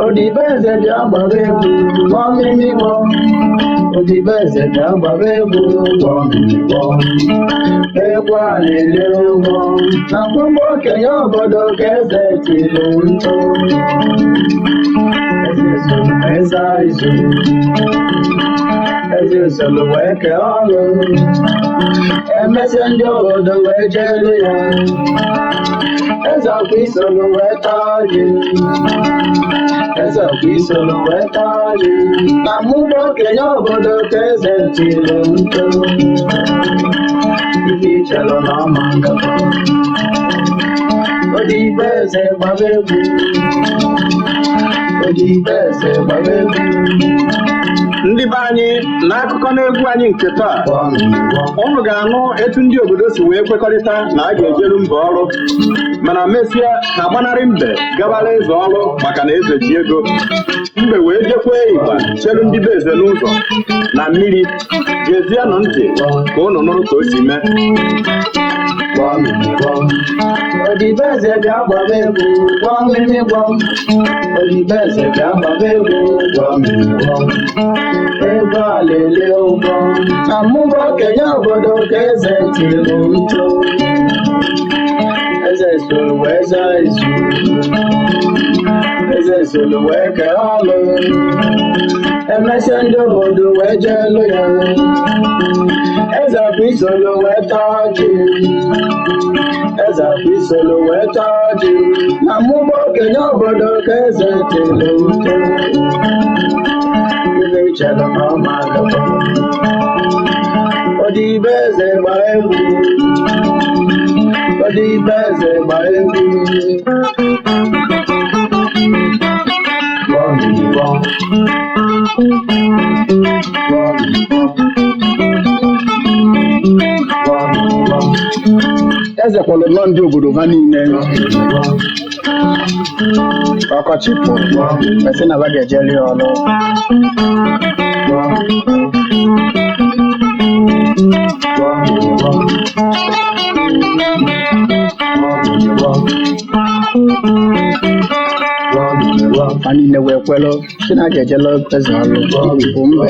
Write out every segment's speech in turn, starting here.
Odibeze bịa gbara egwu gbọmịmịgbọ. Odibeze bịa gbara egwu gbọmịmịgbọ. Egwu a na-ele ụgwọ na mkpụmkpụ okenye obodo ka eze tiri ntụ. Eze zuru eze izu. Eze usoro wee kee ọrụ. Emesịa ndị obodo wee jere ya. Eze ọkwa isoro wee taa ọjị. Eze ọkwa isoro wee taa ọjị. Na mụba okenye obodo ka eze tiri ntụ. Ife ichelụ na ọma ngakọ. Odibo eze gbara egwu. Odibo eze gbara egwu. Ndị be anyị, n'akụkọ n'egwu anyị nke taa, ụnụ ga-anụ etu ndị obodo si wee kwekọrịta na a ga-ejeru mbe ọrụ, mana mesịa ha gbanarị mbe gabara eze ọrụ maka na eze ji ego. Mbe wee jekwee ịgba cheru ndị be eze n'ụzọ na mmiri. Gezienụ ntị ka ụnụ nụrụ ka o si mee. Odibeze bịa gbara egwu gbọmịmịgbọm. Odibeze bịa gbara egwu gbọmịmịgbọm. Egwu alele ụgbọ. Na mụba okenye obodo ka eze tiri ntụ. Eze soro wee zaa izu. Eze soro wee kee ọlụ. Emesịa ndị obodo wee jeelu ya. Eze bụ isoro wee taa ọjị. Eze bụ isoro wee taa ọjị. Na mụba okenye obodo ka eze tiri ntụ. Ife ichere na ọma agakọ. Odibo eze gbara egwu. Odibo eze gbara egwu. Gbọm gbọm. Gbọm gbọm. Gbọm gbọm. Eze kwalụ nnọọ ndị obodo ha niile. Ọkọchị pụrụ, mesị na ba ga-ejeli ya ọrụ. Ha niile wee kwelụ sị na a ga-ejelu eze ọrụ bụ mbe.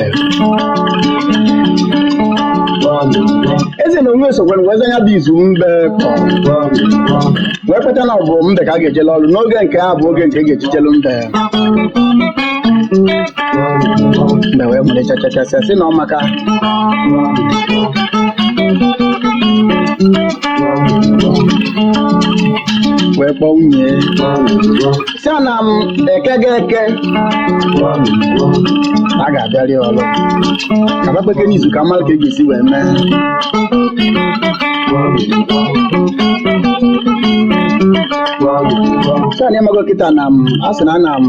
Eze na onwe sokwara wee zanya bụ izu mbe kpọrọ, wee kweta na ọ bụ mbe ka a ga-ejelu ọrụ n'oge nke a bụ oge nke e ga-ejijelu mbe. Mbe wee nwere chachachasịa sị na ọ maka wee kpọọ nwunye sị a na m eke ga eke a ga-abịarị ọrụ ka ba kpeke n'izu ka mara ka e ga-esi wee mee. Sị a na ịmago kịta na m a sị na ana m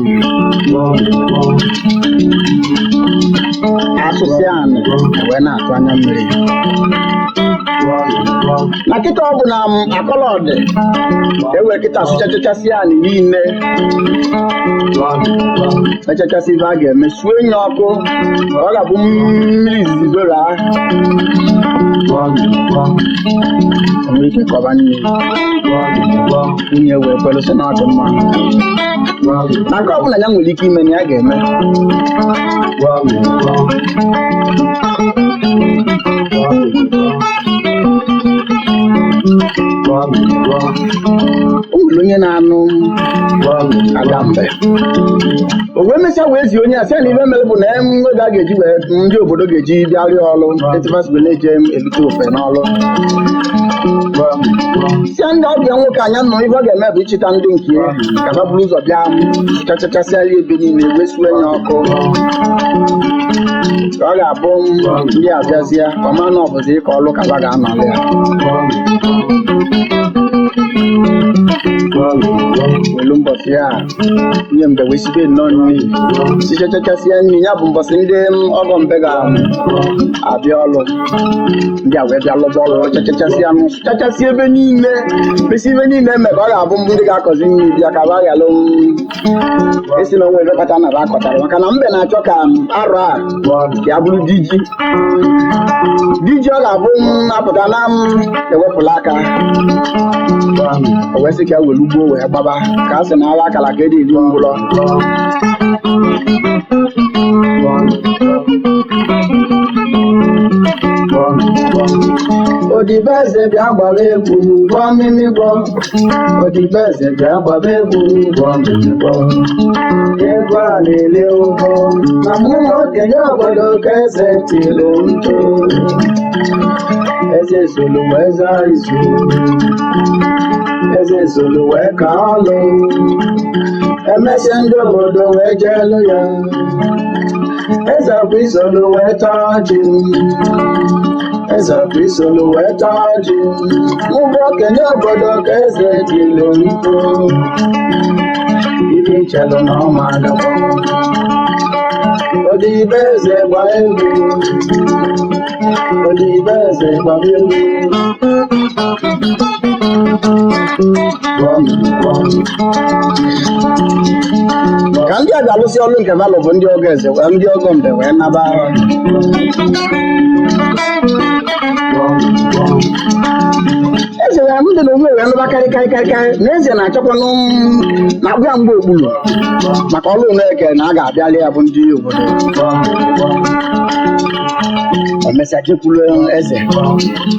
asụsị anị wee na-atụ anya mmiri na kịta ọ bụ na m akọlọdị ewee kịta sụchachachasị anị niile mechachasị ife a ga-eme suo enyi ọkụ ka ọ ga-abụ mmiri izizi zoro a enwere ike kọba nne nwunye wee kwelu sị na ọ dị mma na nke ọbụla ya nwere ike ime na ya ga-eme. O nwere onye na-anụ aga mbe o wee mesịa wee zie onye a sị ya na ife mere bụ na oge a ga-eji wee ndị obodo ga-eji bịa rịọ ọrụ etifasị na-eje ebute ofe n'ọrụ si ya ndị ọbịa nwoke anya nọ ife ọ ga-eme bụ ịchịta ndị nke ya ka ha buru ụzọ bịa chachachasịa ya ebe niile wee suo ya ọkụ ka ọ ga-abụ ndị abịazịa ka ọ mara na ọ bụzi ịkọ ọrụ ka ha ga-anọrọ ya. Welu mbọsị a nye mbe wee sibe nnọọ nri sichachachasịa nri ya bụ mbọsị ndị ọgọ mbe ga-abịa ọlụ. Ndị a wee bịa lụba ọlụ, chachachasịa nụ, chachasị ebe niile, mesi ebe niile eme ka ọ ga-abụ mbụ ndị ga-akọzi nri bịa ka ba ghalụ esi na onwe ebe kpata na ba akọtara, maka na mbe na-achọ ka arọ a ka ya bụrụ diji diji ọ ga-abụ m apụta na m ewepụla aka. O wee sị ka ya were ugbo wee gbaba ka a sị na agha akara ka edi eri ngwụlọ. Odibo eze bịa gbara egwu gwọ mmiri gwọ. Odibo eze bịa gbara egwu gwọ mmiri gwọ. Egwu a na-ele ụgwọ na mụ na okenye obodo ka eze tiri ntụ. Eze zulu wee zaa izu. Eze zulu wee ka ọlụ. Emesịa ndị obodo wee jeelu ya. Eze bụ isolu wee taa ọjị. Eze bụ isolu wee taa ọjị. Mụ bụ okenye obodo ka eze tiri ntụ. Ife ichelụ na ọma agakwa. Odibo eze gba egwu. Odibo eze gbara egwu. Ka ndị a ga-alụsị ọlụ nke valụ bụ ndị ọgọ eze wee ndị ọgọ mbe wee naba. Eze wee ndị na onwe wee lụba karị karị karị karị na eze na-achọkwanụ na agbụ ya mgbe okpuru maka ọlụ na-eke na a ga-abịali ya bụ ndị obodo. O mesịa jekwuru eze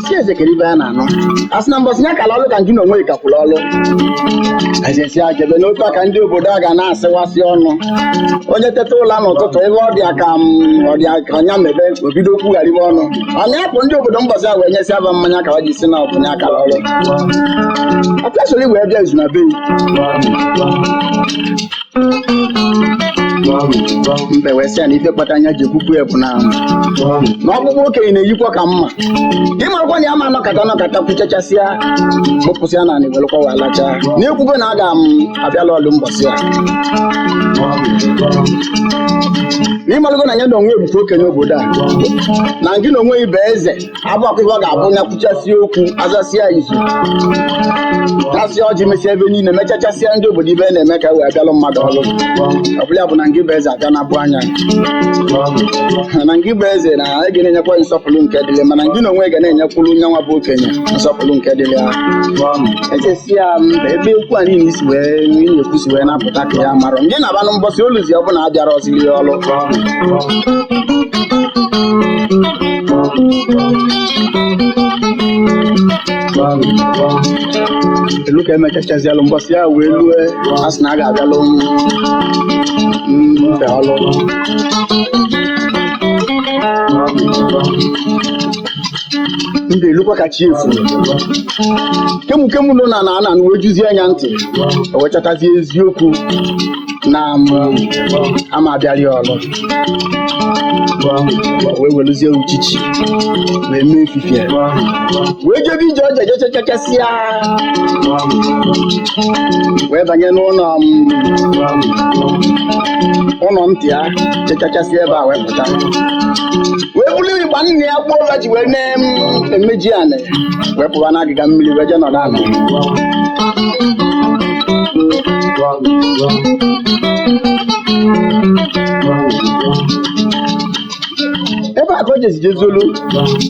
si eze kedu ibe a na-anụ, a sị na mbọsị ya kala ọlụ ka nke na onwe kakwuru ọlụ. Eze si ajebe n'otu aka ndị obodo a ga na-asịwasị ọnụ. Onye teta ụla n'ụtụtụ ebe ọ dị ka ọ dị ka ọnya mebe obido kwugharịba ọnụ. Ọnya apụ ndị obodo mbọsị a wee nyesị aba mmanya ka ọ ji si na ọbụ ya kala ọlụ. Ọpịa soro wee bịa izu na be mbe wee sị ya na ife kpata anya ji ekwukwu ya bụ na na ọkpụkpụ okenye na-eyikwa ka mma. Ịmarakwa na ya ma anọkata anọkata kwuchachasịa bụpụsịa na anị welụkwa wee lachaa na-ekwugo na aga m abịala ọlụ mbọsị a na ịmalụgo na ya na onwe ebukwa okenye obodo a na ngị na onwe ibe eze abụ akwa ife ọ ga-abụ ya kwuchasịa okwu azasịa izu tasịa ọjị mesịa ebe niile mechachasịa ndị obodo ibe na-eme ka e wee bịalụ mmadụ ọlụ. Ọ bụla bụ na ngị bụ eze abịa na-abụ anya na ngị bụ eze na ị ga na-enyekwa nsọpụrụ nke dịrị, mana ngị na onwe ga na-enyekwuru nyanwa bụ okenye nsọpụrụ nke dịrị ya. Eze si ya mba ebe okwu a niile isi wee ị na-ekwusi wee na-apụta ka ya marọ ngị na-abanụ mbọsị oluzi ọ bụla abịara ọzili ya ọlụ. Elu ka emechachazialụ mbọsị ya wee lue a sị na a ga-abịalụ mbe ọlụ. Mbe elukwa ka chi efuru kemu kemu nọ na na na wee juzie anya ntị o wee chọtazie eziokwu na ama abịarị ọlụ. Wee weluzie uchichi wee mee efifie wee jebe ije ọja jechechachasịa wee banye n'ụlọ ụlọ ntị ya chechachasịa ebe a wee pụta wee buru ịgba nne ya gbuo ụra ji wee na-emeji anị wee pụba n'agịga mmiri wee jee nọdụ anị. Ebe a ka o jezi jezolu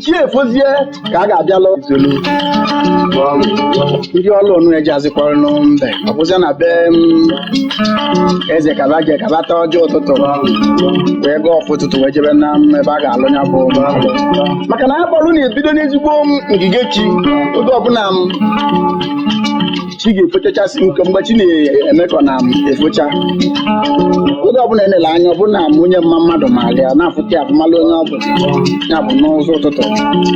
chi efozie ka a ga-abịalụ zolu ndị ọlụ onu eji azịkwarụ mbe ọ bụzia na be eze kaba je kaba taa ọjọọ ụtụtụ wee gaa ọfụ ụtụtụ wee jebe na ebe a ga-alụ ya bụ ọlụ. Maka na akpọlụ na-ebido n'ezigbo ngige chi oge ọbụla m chi ga-efechachasị nke mgbe chi na-eme ka ọ na-efocha oge ọbụla enele anya ọbụna m onye mma mmadụ ma alịa na-afụta ya afụmalụ onye ọ bụ ya bụ n'ụzọ ụtụtụ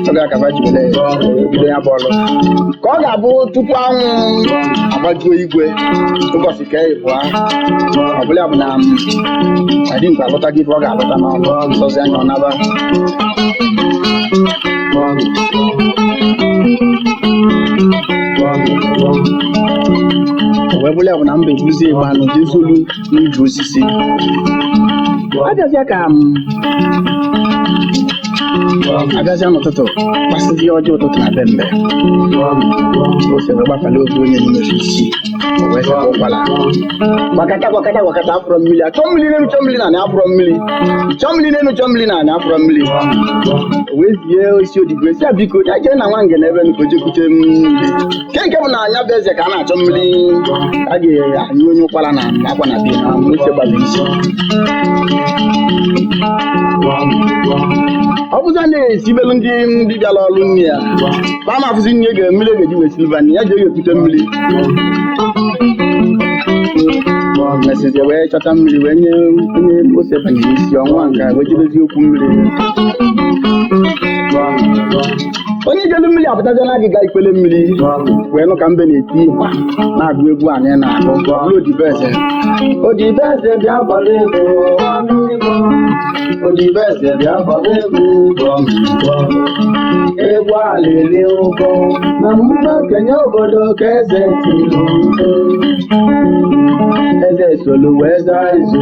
oge akaba ji were bido ya bụ ọlụ ka ọ ga-abụ tupu anwụ agbajuo igwe ụbọchị ka ịbụa ọ bụla bụ na adịmkpa alụta gị ife ọ ga-alụta n'ọlụ sọzi anya ọ naba. Wee bụrụ ya bụ na mbe buzie ịgba anụ jee zolu n'uju osisi. Abịazịa ka m abịazịa n'ụtụtụ, kpasịzie ọjọọ ụtụtụ na be mbe, ose wee gbafere ofu onye n'ime isi, o wee sekwa ụkwara, gbakata gbakata gbakata, afụrọ mmiri. Achọ mmiri n'elu, chọ mmiri na afụrọ mmiri, chọọ mmiri n'elu, chọọ mmiri na afụrọ mmiri. O wee zie isi odibo, esi ya biko, ya jee na nwa ngene ebe nke o jekwute mmiri nke nke bụ na anya bụ eze ka a na-achọ mmiri a ga-anyụ onye ụkwara na akwa na bie na ose gbara isi. Ọ bụza na-esibelu ndị ndị bịara ọrụ nne ya ba ma afụzi nne ga mmiri ga-eji wee siliva nne ya ji ekwute mmiri. Mesịzie wee chọta mmiri wee nye onye ose banyere isi ọnwa nga, wee jebezi okwu mmiri. Onye jelu mmiri apụtazi na agịga ikpele mmiri, wee nụ ka mbe na-eti ịgba na-agụ egwu anyị na-agụ. Bụrụ Odibeze, Odibeze bịa gbara egwu, Odibeze bịa gbara egwu, egwu alili ụgọ na mgbe okenye obodo ka eze tiri. Eze solu wee zaa izu,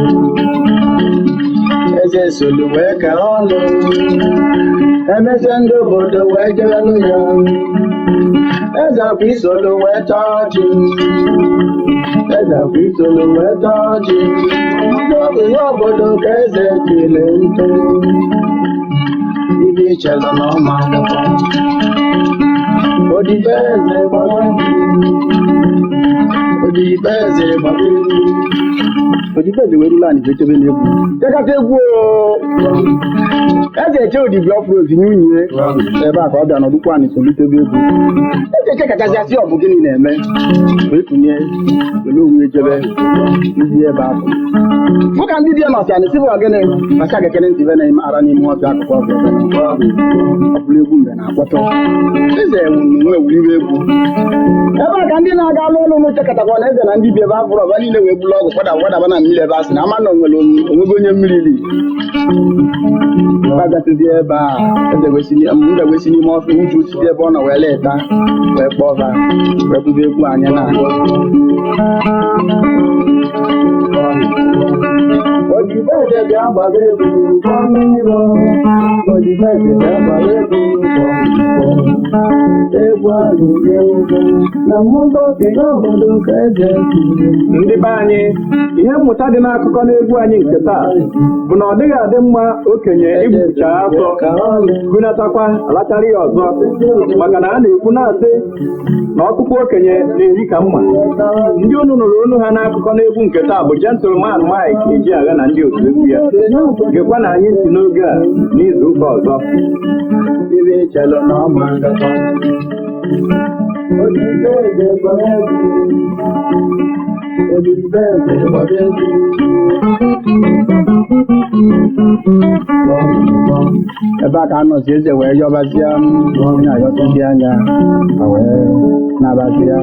eze solu wee kee ọlụ, emesịa ndị obodo wee jeelu ya. Eze akwa isolu wee taa ọjị, eze akwa isolu wee taa ọjị, ndị okenye obodo ka eze tiri ntụ ibe ichelụ na ọma akwụkwọ. Odibo eze gbara egwu, odibo eze gbara egwu, odibo eze wee ruru anyị wee tebe n'egwu tekata egwu oo. Eze eche odibo ọfụrụ ozinye unyi ebe a ka ọ bịa nọdụkwa anyị solitebe egwu. Eze eche kachasị asị, ọ bụ gịnị na-eme? Wee tụnye were onwe jebe ndị ebe ahụ fụ ka ndị dị ya nọsị anyị sịbụ gịnị maka agakere ntị be na-eme ara n'ime ọbịa akụkụ ọbịa ebe ọ bụrụ egwu mgbe na-akpọtọ eze nwe ewuliwe egwu ebe a ka ndị na-aga alụ ọlụ n'uche katakwa na eze na ndị bi ebe afụrụ ọba niile wee bulu ọgwụ kwadaba kwadaba na mmiri ebe a sị na ama na onwere onwego onye mmiri ri bagasịzi ebe a. Eze wee si mbe wee si n'ime ọfịa uju osisi ebe ọ nọ wee leta, wee kpọọ ha, wee bube egwu anyị na-agụ. Odibo eze bịa gbara egwu, odibo eze bịa gbara egwu, egwu ahụ egwu na mmụba okenye obodo ka eze tiri. Ndị be anyị, ihe mmụta dị n'akụkọ n'egwu anyị nke taa bụ na ọ dịghị adị mma okenye igbucha afọ hunatakwa alachara ya ọzọ, maka na a na-ekwu na-asị na ọkpụkpụ okenye na-eri ka mma. Ndị unu nụrụ onu ha n'akụkọ n'egwu nke taa bụ Gentleman Mike Ejiagha na ndị otu egwu ya. Gekwa na anyị ntị n'oge a n'izu ụka ọzọ. Ibe chelụ na ọma ngakọ. Odibo eze gbara egwu, odibo eze gbara egwu. Ebe a ka anọzi eze wee yọbazie m onye ayọtụzi anya ma wee nabazie.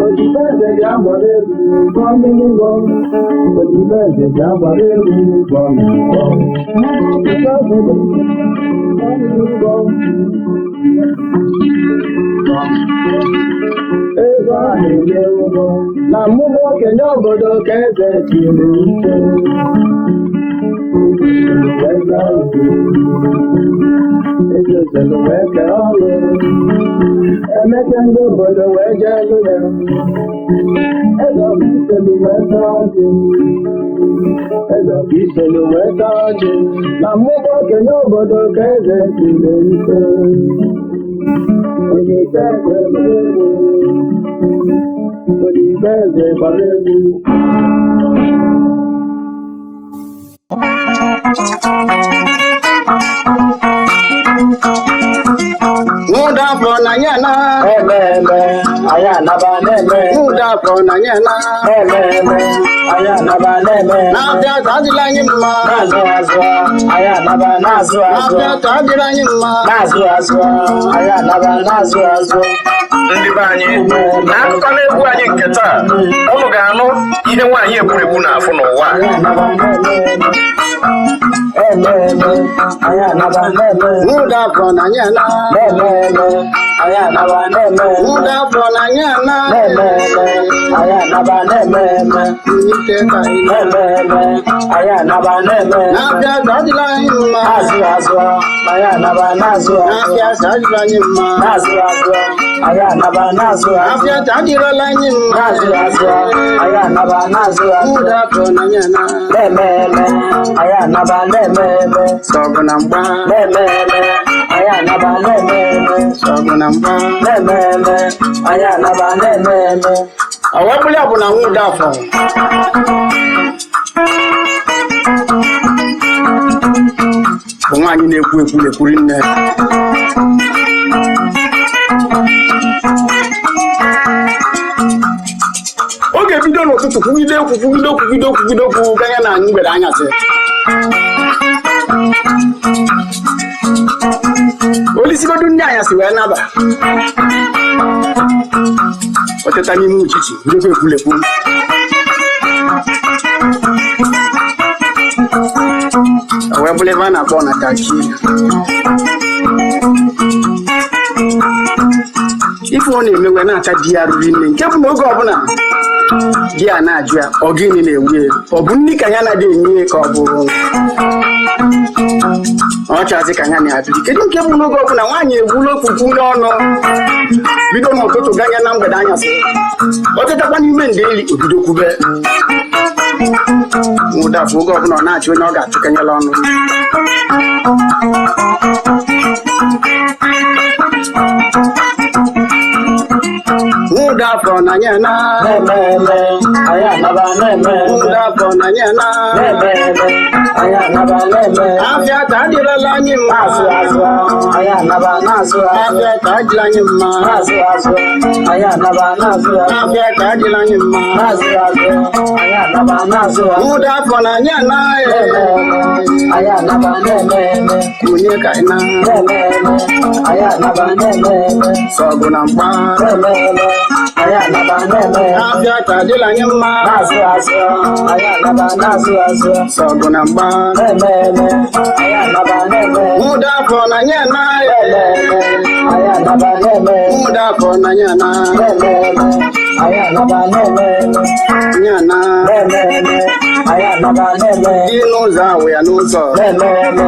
Odibo eze bịa gbara egwu, gbọọ mmiri gbọọ. Odibo eze bịa gbara egwu, gbọọ mmiri gbọọ. Odibo eze gbọọ mmiri gbọọ. Ego a na-enye ụgwọ na mmụba okenye obodo ka eze tiri ute. Eze zelu wee kee ọlụ, emesịa ndị obodo wee jee lụ ya. Eze ọbụ iselu wee taa ọjị, eze ọbụ iselu wee taa ọjị na mmụba okenye obodo ka eze tiri ute. Onye eze gbara egwu, odibo eze gbara egwu. Nwụda afọ na ya na Eme eme, anyị anaba na-eme. Nwụda afọ na ya na Eme eme, anyị anaba na-eme. Na-abịa ka adịla anyị mma. Na-azụ azụ, anyị anaba na-azụ azụ. Na-abịa ka adịla anyị mma. Na-azụ azụ, anyị anaba na-azụ azụ. Ndị be anyị, n'akụkọ n'egwu anyị nke taa, unu ga-anụ ihe nwaanyị egburegbu na-afụ n'ụwa. Anyị anaba na-eme eme. Na-eme eme, anyị anaba na-eme eme. Nwụda afọ na anyị ana. Na-eme eme, anyị anaba na-eme eme. Nwụda afọ na anyị ana. Na-eme eme, anyị anaba na-eme eme. Ike ka anyị na. Na-eme eme, anyị anaba na-eme eme. N'afịa ka ọ dịla anyị mma. Na-azụ azụ, anyị anaba na-azụ azụ. N'afịa ka ọ dịla anyị mma. Na-azụ azụ, anyị anaba na-azụ azụ. Afịa ka ọ dịrọla anyị mma. Na-azụ azụ, anyị anaba na-azụ azụ. Nwụda afọ na anyị ana. Na-eme eme, anyị anaba na-eme eme. Sọgụ na mgba. Na-eme eme, anyị anaba na-eme eme. Sọgụ na mgba. Na-eme eme, anyị anaba na-eme eme. Ọwa bụla ya bụ na nwụda afọ bụ nwaanyị na-ekwu ekwu na-ekwuri nne. Ọ ga-ebido n'ụtụtụ kwugide okwu, kwugide okwu, kwugide okwu, kwugide okwu ganye na mgbede anyasị. Olisigodu ndị anyasị wee naba, o teta n'ime uchichi ndekwa ekwulekwu. O wee bụrụ ebe a na-akpọ ọnatachi. Ife ọ na-eme wee na-ata di ya ruru nne, nke bụ na oge ọbụla di ya na-ajụ ya, ọ gịnị na-ewu ya? Ọ bụ nri ka ya na-adị enye ya, ka ọ bụ ọ chọzi ka ya na-abịrị? Kedu nke bụ n'oge ọbụla nwaanyị egwula okwukwu n'ọnụ bido n'ụtụtụ ganye na mgbede anyasị, ọ tetakwa n'ime ndeli, obido kwube nwụdafụ. Oge ọbụla ọ na-achọ onye ọ ga-achụkenyela ọnụ. Nwụda afọ na ya na. Na-eme eme, anyị anaba na-eme eme. Nwụda afọ na ya na. Na-eme eme, anyị anaba na-eme eme. Afịa ka adịrọla anyị mma. Na-azụ azụ, anyị anaba na-azụ azụ. Afịa ka adịla anyị mma. Na-azụ azụ, anyị anaba na-azụ azụ. Afịa ka adịla anyị mma. Na-azụ azụ, anyị anaba na-azụ azụ. Nwụda afọ na ya na. Na-eme eme, anyị anaba na-eme eme. Kunye ka ị na. Na-eme eme, anyị anaba na-eme eme. Sọgụ na mgba. Na-eme eme, anyị anaba na-eme eme. Afịa ka adịla anyị mma. Na-azụ azụ, anyị anaba na-azụ azụ. Sọgụ na mgba. Na-eme eme, anyị anaba na-eme eme. Nwụda afọ na ya na. Na-eme eme, anyị anaba na-eme eme. Nwụda afọ na ya na. Na-eme eme, anyị anaba na-eme eme. Ya na. Na-eme eme, anyị anaba na-eme eme. Dị n'ụzọ awụ ya n'ụzọ. Na-eme eme,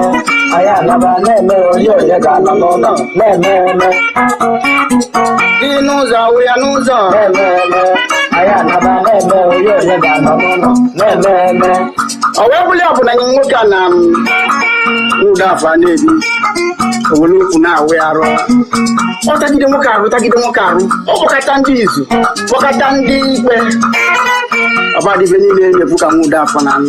anyị anaba na-eme. Onye onye ga-anọ n'ụlọ na-eme eme. Dị n'ụzọ awụ ya n'ụzọ. Na-eme eme, anyị anaba na-eme. Onye onye ga-anọ n'ụlọ na-eme eme. Ọ wee bụrụ ya bụ na nwoke a na nwụda afọ a na-ebi owere okwu na-awụ ya arụ. Ọ tagide nwoke arụ, tagide nwoke arụ, ọ kpọkọta ndị izu, kpọkọta ndị ikpe, ọbadịbe niile na-ekwu ka nwụda afọ na anụ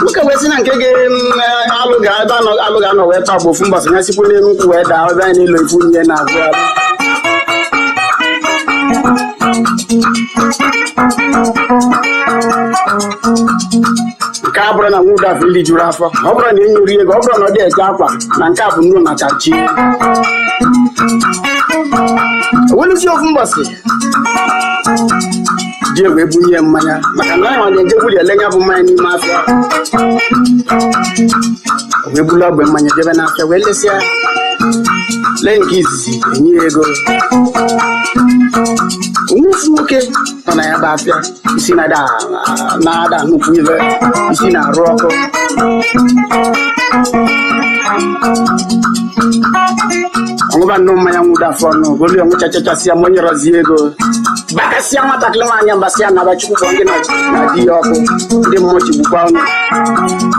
nwoke wee sị na nke ga-alụ ga ebe alụ ga-anọ wee taa bụ ofu mbọsị ya sikwu n'elu nkwụ wee daa ebe anyị n'elu ifu ihe na-azụ arụ. Nke a bụrụ na nwụda afọ ili juru afọ, ọ bụrụ na enyori ego, ọ bụrụ na ọ dị eje akwa na nke a bụ nnu na chachi owelụzi. Ofu mbọsị di wee bunye mmanya, maka na ọ na-eje gwuri ele ya bụ mmanya n'ime afịa. O wee bulu ogbe mmanya jebe n'afịa wee lesịa lee nke izizi, enye ya ego. Onwefu nwoke nọ na ya bụ afịa isi na-ada na-ada nnukwu ibe isi na-arụ ọkụ. Ọṅụba nnọọ mmanya nwụda afọ ọnụ golu ya, nwụchachachasịa ma onye rọzie ego, gbakasịa nwatakịrị nwaanyị mbasịa naba. Chukwu kpọọ ndị na di ya ọkụ, ndị mmụọ chigbukwa ọnụ.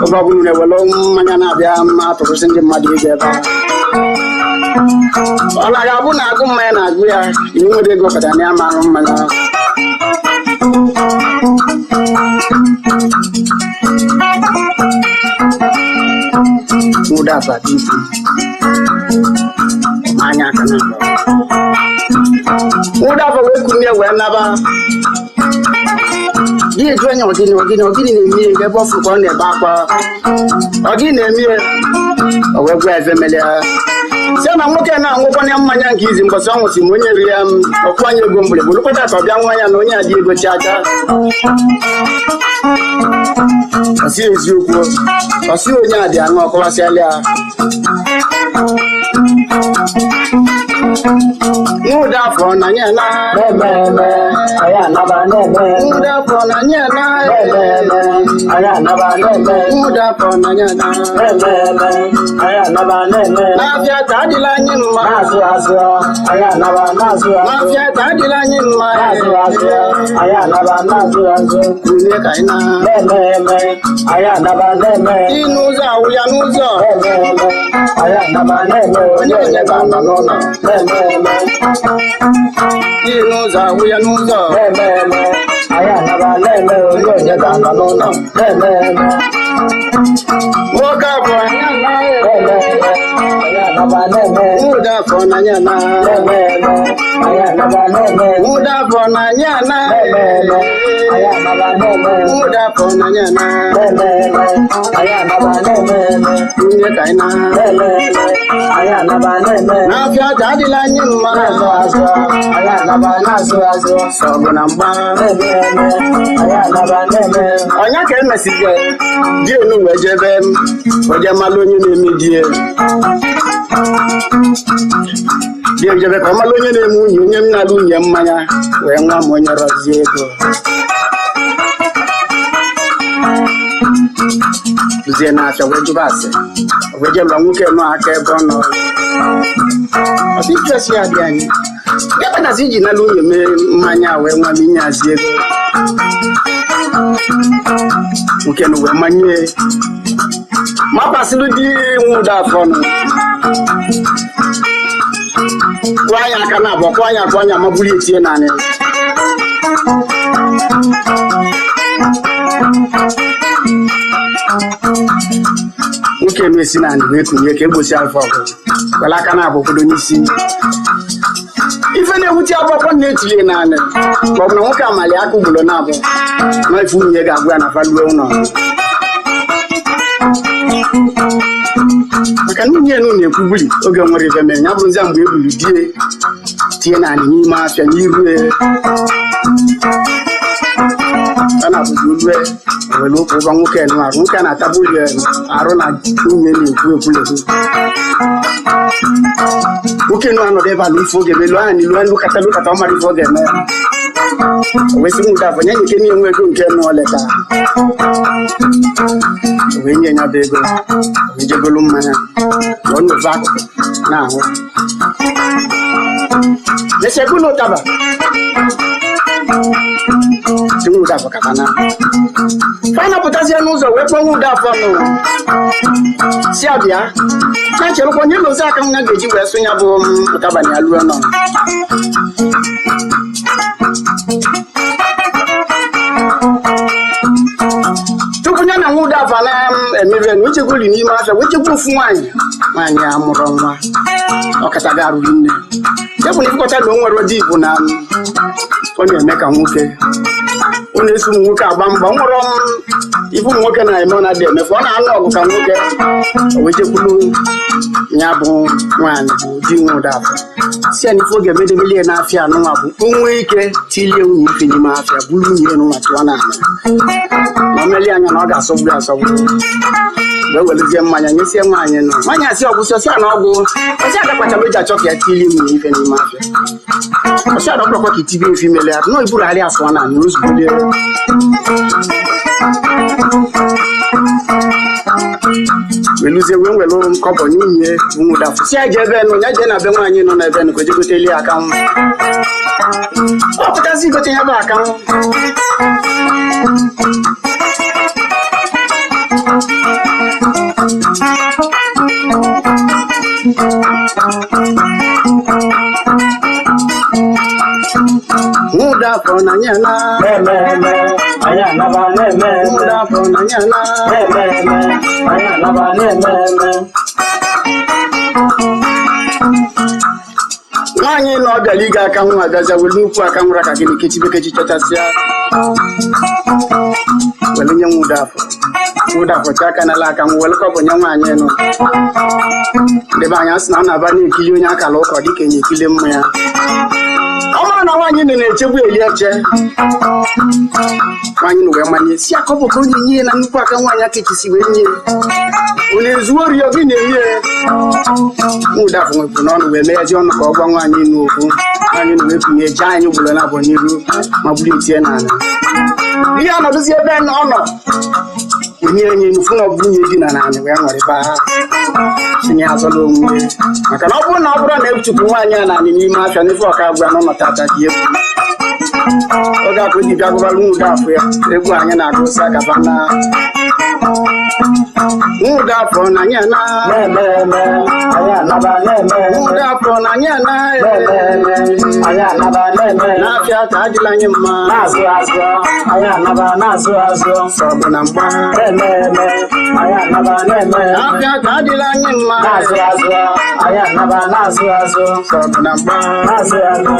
Oge ọbụla unu ewere mmanya na-abịa mma atụrụsị ndị mmadụ ego ebe ahụ, ọ na ga-abụ na agụ mmanya na-agụ ya iwu nwere ego pụtara na ya ma aṅụ mmanya. Nwụda abata ifu anya aka na abụọ. Nwụda afọ wee kunye wee naba gị eju anya. Ọgịnị, ọgịnị, ọgịnị na-eme ya ebe ọ fụrụ ka ọ na-ebe akwa? Ọgịnị na-eme ya? O wee gwa eze mere ya. Si na nwoke na-aṅụkwana mmanya nke izi mbọsị ọ nwụsị ma onye ri ya m ọkwụ anya ego mgbere bụrụkwata ka ọ bịa nwa ya na onye adị ego chi aka. Ọsị eziokwu, ọsị onye a dị aṅụ ọkọwasịala ya. Nwụda afọ na nye na. Na-eme eme, anyị anaba na-eme eme. Nwụda afọ na nye na. Na-eme eme, anyị anaba na-eme eme. Nwụda afọ na nye na. Na-eme eme, anyị anaba na-eme eme. N'afịa ka adịla anyị mma. Na-azụ azụ, anyị anaba na-azụ azụ. N'afịa ka adịla anyị mma. Na-azụ azụ, anyị anaba na-azụ azụ. Kulie ka anyị na. Na-eme eme, anyị anaba na-eme eme. Dị n'ụzọ awụ ya n'ụzọ. Na-eme eme, anyị anaba na-eme Onye onye ga-anọ n'ụlọ. Na-eme eme, Dị n'ụzọ awụ ya n'ụzọ. Na-eme eme, anyị anaba na-eme onye onye ga-anọ n'ụlọ. Na-eme eme, Nwoke afọ anyị ana. Na-eme eme, anyị anaba na-eme eme. Nwụda afọ na anyị ana. Na-eme eme, anyị anaba na-eme eme. Nwụda afọ na anyị ana. Na-eme eme, anyị anaba na-eme eme. Nwụda afọ na anyị ana. Na-eme eme, anyị anaba na-eme eme. Kulie ka anyị na. Na-eme eme, anyị anaba na-eme eme. N'afịa ka adịla anyị mma. Na-azụ azụ, anyị anaba na-azụ azụ. Sọgụ na mgba. Na-eme eme, anyị anaba na-eme eme. Ọnya ka emesizie di enu wee jebe oje malụ onye na-eme die di ejebe ka ọ malụ onye na-eme nwunye onye m na-alụ nwunye mmanya wee nwa m onye rọzie ego duzie na-afịa wee jụba ase wee jee lụọ nwoke nọ aka ebe ọ nọ ọsị ya dị anyị ya kpatazị iji nalụ nwunye mee mmanya wee nwa m inye azi ego nwoke nụ wee manye mapasịrị di nwụda afọ nụ kwụọ anya aka na abụọ kwụọ anya kwụọ anya maburu etie naanị nwoke nụ esi naanị wee kunye ka egbochi afọ ọgụ were aka na abụọ kwudo n'isi ife na-ewute agbakọ na-etinye naanị ma ọ bụ na nwoke amali aka ugboro na abụọ na ife nwunye ga-agwa ya na faluo ụlọ maka na nwunye nụ na-ekwubuli oge nwere ife mere ya bụrụzia mgbe e bulu die tie naanị n'ime afịa n'iru ya a na-abụzi olue were ụkwụ ụgwọ nwoke nụ arụ nwoke na-atabuli arụ na nwunye na-ekwu ekwulehu nwoke nụ anọdụ ebe a na ife oge elu anya n'ilu lụkata lụkata ọ mara ife ọ ga-eme o wee sị nwụda afọ nye nke na-enwe ego nke nụ leta o wee nye ya bụ ego o wee jegolu mmanya ọ n'ofe akụkụ na-ahụ lesekwu na ụtaba si nwụda afọ kaba na fana pụtazie n'ụzọ wee kpọọ nwụda afọ nụ si abịa na cherụkwa onye lozi aka nwa ga-eji wee sụ ya bụ ụtaba na ya luo nọ tupu ya na nwụda afọ na emebe na uchekwuri n'ime afịa wee chekwa ofu nwaanyị nwaanyị a mụrụ nwa ọkacha ga-arụghị nne ya bụ na ifekọta na o nwere di bụ na ọ na-eme ka nwoke ọ na-eso ụmụ nwoke agba mgba nwụrụ ife ụmụ nwoke na-eme ọ na-adị emefu ọ na-anụ ọgụ ka nwoke o wee jekwulu ya bụ nwaanyị bụ di nwụda afọ si ya na ife oge emedebele ya n'afịa anụnwa bụ o nwee ike tilie nwunye ife n'ime afịa buru nwunye ya n'ụwa tụọ n'ala ma o melie anya na ọ ga-asọgbu ya asọgbu wee werezie mmanya nyesie nwaanyị nụ nwaanyị asị ọgwụ sị ọsị a na ọgwụ ọsị adakpachala o ji achọ ka ya tilie nwunye ife n'ime afịa ọsị adọkpọkọ ka itibe ife imele ya nọ iburugharị asụọ na anyị ozugbo lie weluzie wee welu kọbọ nye nwunye nwụda si ya jee ebe nụ ya jee na be nwaanyị nọ n'ebe nụ ka o jegoteli ya akanwụ ọ pụtazi igote ya bụ akanwụ nwụda afọ na nye na Na-eme eme, anyị anaba na-eme eme. nwụda afọ na nye na Na-eme eme, anyị anaba na-eme eme. nwa Nwaanyị na ọ bịara ịga aka nwa abịazịa were nnukwu aka nwụrụ aka gịnị kechibe kechichachasịa were nye nwụda afọ nwụda afọ aka n'ala aka nwa were kọbụ nye nwaanyị nụ. Ndị be anyị asị na ọ na-aba na-ekili onye akara ụkọ dịka enyi ekili mma ya. Ọ mara na nwaanyị nọ na-echegbu eli eche nwaanyị nụ wee manye si akọbụ ka onye nye na nnukwu aka nwaanyị aka echisi wee nye onye ezuo ori ọ gị na-enye nwụda afọ nwepụ n'ọnụ wee meghazi ọnụ ka ọ gwa nwaanyị nụ okwu. Nwaanyị nụ wee kunye jee anyị ugboro na abụọ n'iru ma buru etie n'ala ihe ọnọdụzi ebe ọ nọ onye enyi nụ fụ na ọ bụ nwunye di na naanị wee ṅụrịba tinye azọla onwe ya, maka na ọ bụrụ na ọ bụrụ na echupụ nwaanyị a naanị n'ime afịa n'ife ọka gwa n'ụlọ tata dị egwu. Oge akụ ji bịa gụbara nwụda afọ ya egwu anyị na-agụsị agaba na nwụda afọ na anyị ana Na-eme eme, anyị anaba na-eme eme. Nwụda afọ na anyị ana Na-eme eme, anyị anaba na-eme eme. N'afịa ka adịla anyị mma. Na-azụ azụ, anyị anaba na-azụ azụ. Sọgbụ na mgba. Na-eme eme, anyị anaba na-eme eme. N'afịa ka adịla anyị mma. Na-azụ azụ, anyị anaba na-azụ azụ. Sọgbụ na mgba. Na-azụ azụ,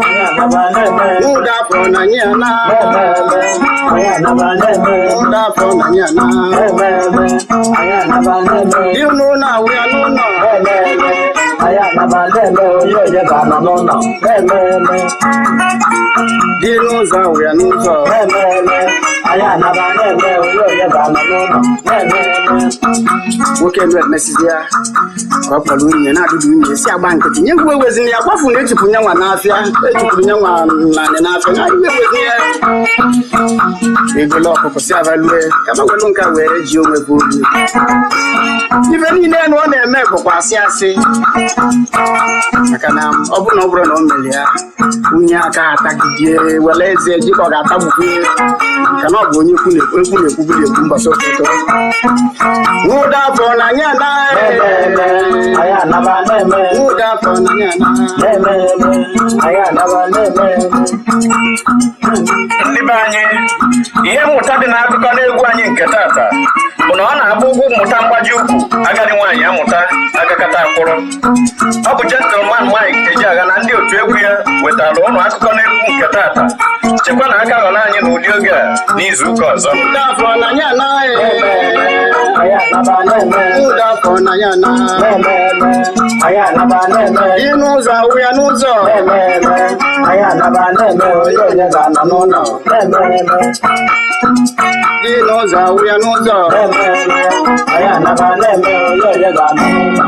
anyị anaba na-eme eme. Nwụda afọ na anyị ana Na-eme eme, anyị anaba na-eme eme. Nwụda afọ na anyị ana Na-eme eme, anyị anaba na-eme eme. Di n'ụlọ awụ ya n'ụlọ. Na-eme eme, anyị anaba na-eme onye onye ga-anọ n'ụlọ. Na-eme eme. Di n'ụzọ awụ ya n'ụzọ. Na-eme eme, anyị anaba na-eme onye onye ga-anọ n'ụlọ. Na-eme eme. Nwoke nụ emesizi ya ka ọ kpọrọ nwunye na-adụdụ nwunye si agba nkịtị nye egwu ewezina ya gbafu na echupụ nyanwa n'afịa echupụrụ nyanwa naanị n'afịa na iwe ewezina ya egolo ọkụkọ si abalue ka ba welu nka wee ji onwe bụ obi ife niile nụ ọ na-eme bụkwa asị asị, maka na ọ bụrụ na ọ bụrụ na o mere ya nwunye aka atagidie were eze ji ka ọ ga-atagbukwu, maka na ọ bụ onye ekwu na-ekwu ekwu na-ekwubu na-ekwu mbọsị ụtụtụ nwụda afọ na anyị Na-eme eme, anaghị anyị anaba na-eme eme. Nwụda afọ na anyị anaghị Na-eme eme, anyị anaba na-eme eme. Ndị be anyị, ihe mmụta dị n'akụkọ n'egwu anyị nke tata bụ na ọ na-agba ụgwọ mmụta mgbaji ukwu agadi nwaanyị amụta agakata akwụrụ. Ọ bụ Gentleman Mike Ejeagha na ndị otu egwu ya wetara ụnụ akụkọ n'egwu nke tata. Chekwa na aka ghọrọ anyị n'ụdị oge a n'izu ụka ọzọ. Nwụda afọ na anyị anaghị Na-eme eme, anyị anaba na-eme eme. Nwụda afọ na anyị anaghị Na-eme eme, anyị anaba na-eme eme. Dị n'ụzọ awụ ya n'ụzọ. Na-eme eme, anyị anaba na-eme onye onye ga-anọ n'ụlọ. Na-eme eme. Dị n'ụzọ awụ ya n'ụzọ. Na-eme eme, anyị anaba na-eme onye onye ga-anọ n'ụlọ.